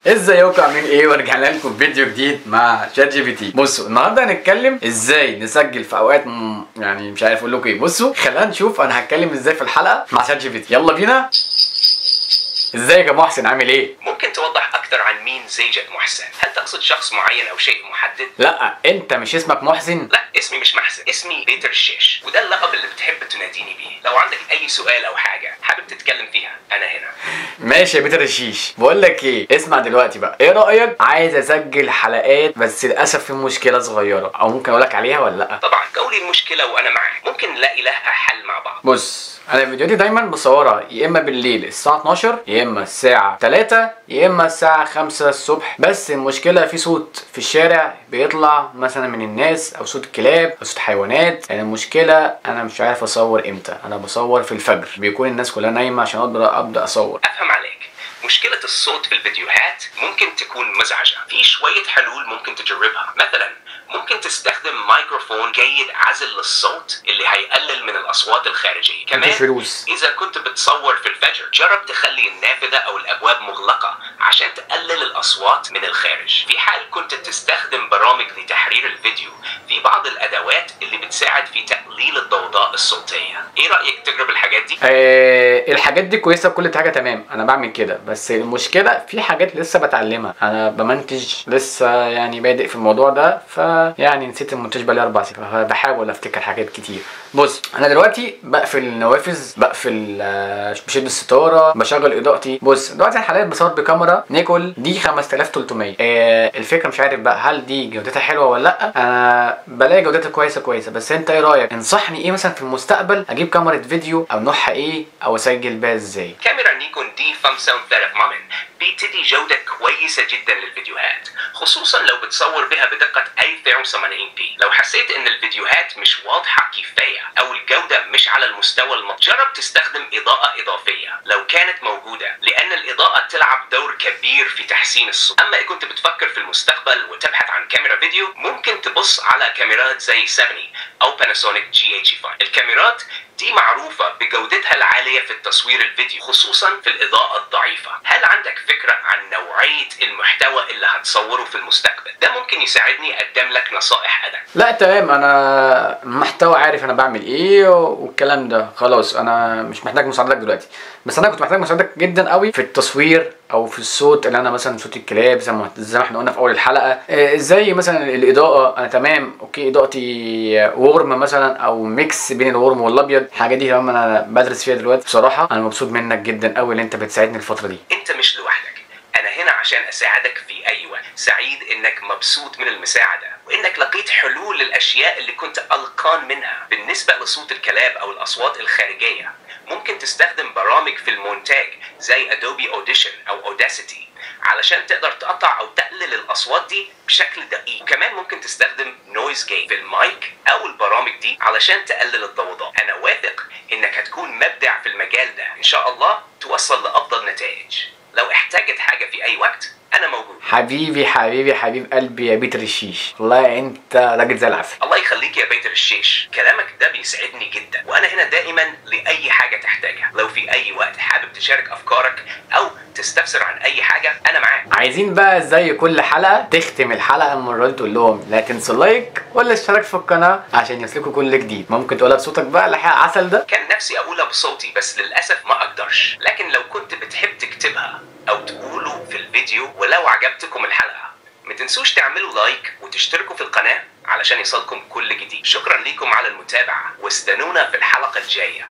ازيكم عاملين ايه؟ ورجعنا لكم فيديو جديد مع ChatGPT. بصوا النهارده هنتكلم ازاي نسجل في اوقات يعني مش عارف اقول لكم ايه. بصوا خلينا نشوف انا هتكلم ازاي في الحلقة مع ChatGPT. يلا بينا. ازيك يا محسن، عامل ايه؟ ممكن توضح اكتر عن مين زيجة محسن؟ هل تقصد شخص معين او شيء محدد؟ لا، انت مش اسمك محسن؟ لا، اسمي مش محسن، اسمي بيتر الشيش، وده اللقب اللي بتحب تناديني بيه. لو عندك اي سؤال او حاجة حابب تتكلم فيها انا هنا. ماشي يا بيتر الشيش. بقول لك ايه، اسمع دلوقتي بقى، ايه رايك؟ عايز اسجل حلقات بس للاسف في مشكلة صغيرة، او ممكن اقول لك عليها ولا لا؟ طبعا قولي المشكلة وانا معاك، ممكن نلاقي لها حل مع بعض. بص، انا فيديوهاتي دايما بصورها يا اما بالليل الساعة 12، يا اما الساعة 3، يا اما الساعة 5 الصبح. بس المشكلة في صوت في الشارع بيطلع مثلا من الناس، او صوت كلاب، او صوت حيوانات. يعني المشكلة انا مش عارف اصور امتى. انا بصور في الفجر، بيكون الناس كلها نايمة عشان اقدر ابدا اصور. افهم عليك. مشكلة الصوت في الفيديوهات ممكن تكون مزعجة. في شوية حلول ممكن تجربها. مثلا ممكن تستخدم مايكروفون جيد عزل للصوت اللي هيقلل من الأصوات الخارجية. كمان إذا كنت بتصور في الفجر جرب تخلي النافذة أو الأبواب مغلقة عشان تقلل الأصوات من الخارج. في حال كنت تستخدم برامج لتحرير الفيديو، في بعض الأدوات اللي بتساعد في تقليل الضوضاء الصوتية. إيه رأيك تجرب الحاجات دي؟ الحاجات دي كويسة، كل حاجة تمام، أنا بعمل كده. بس المشكلة في حاجات لسه بتعلمها، أنا بمنتج لسه، يعني بادئ في الموضوع ده، ف يعني نسيت المونتاج بقالي 4 سنين، فبحاول افتكر حاجات كتير. بص، انا دلوقتي بقفل النوافذ، بقفل، بشد الستارة، بشغل اضاءتي. بص دلوقتي حاليا بصور بكاميرا نيكون D 5300. الفكرة مش عارف بقى هل دي جودتها حلوة ولا لا. انا بلاقي جودتها كويسة، بس انت ايه رايك؟ انصحني ايه مثلا في المستقبل؟ اجيب كاميرا فيديو او نوعها ايه، او اسجل بيها ازاي؟ كاميرا نيكون D 5300 بتدي جودة كويسة جدا للفيديوهات، خصوصا لو بتصور بها بدقة 1080p. لو حسيت ان الفيديوهات مش واضحة كفاية او الجودة مش على المستوى المطلوب، جرب تستخدم إضاءة إضافية لو كانت موجودة، لأن الإضاءة تلعب دور كبير في تحسين الصوت. أما إذا كنت بتفكر في المستقبل وتبحث عن كاميرا فيديو، ممكن تبص على كاميرات زي سوني أو باناسونيك GH5. الكاميرات دي معروفة بجودتها العالية في التصوير الفيديو، خصوصا في الإضاءة الضعيفة. هل عندك فكرة عن نوعية المحتوى اللي هتصوره في المستقبل؟ ده ممكن يساعدني أقدم لك نصائح أدق. لا تمام، أنا محتوى عارف أنا بعمل إيه والكلام ده، خلاص أنا مش محتاج مساعدتك دلوقتي. بس أنا كنت محتاج مساعدتك جدا قوي في التصوير أو في الصوت، اللي أنا مثلا صوت الكلاب زي ما احنا قلنا في أول الحلقة. إزاي مثلا الإضاءة، أنا تمام okay، إضاءتي warm مثلا أو mix بين ال warm والأبيض، الحاجة دي تمام انا بدرس فيها دلوقتي. بصراحة انا مبسوط منك جدا قوي اللي انت بتساعدني الفترة دي. انت مش لوحدك، انا هنا عشان اساعدك في اي وقت. سعيد انك مبسوط من المساعدة وانك لقيت حلول للاشياء اللي كنت قلقان منها. بالنسبة لصوت الكلاب او الاصوات الخارجية، ممكن تستخدم برامج في المونتاج زي Adobe Audition او Audacity علشان تقدر تقطع او تقلل الاصوات دي بشكل دقيق. كمان ممكن تستخدم noise gate في المايك او البرامج دي علشان تقلل الضوضاء. انا واثق انك هتكون مبدع في المجال ده، ان شاء الله توصل لافضل نتائج. لو احتاجت حاجة في اي وقت انا موجود. حبيبي حبيبي حبيب قلبي يا بيتر الشيش، والله انت راجل زي العسل. الله يخليك يا بيتر الشيش، كلامك ده بيسعدني جدا، وانا هنا دائما لاي حاجة تحتاجها. لو في اي وقت حابب تشارك افكارك او تستفسر عن اي حاجة انا معاك. عايزين بقى زي كل حلقة تختم الحلقة المرة دي تقول لهم لا تنسوا like ولا اشتراك في القناة عشان يوصلكوا كل جديد. ممكن تقولها بصوتك بقى لحق عسل ده؟ كان نفسي اقولها بصوتي بس للاسف ما اقدرش، لكن لو كنت بتحب تكتبها او تقوله في الفيديو. ولو عجبتكم الحلقة ما تنسوش تعملوا like وتشتركوا في القناة علشان يصلكم كل جديد. شكرا لكم على المتابعة، واستنونا في الحلقة الجاية.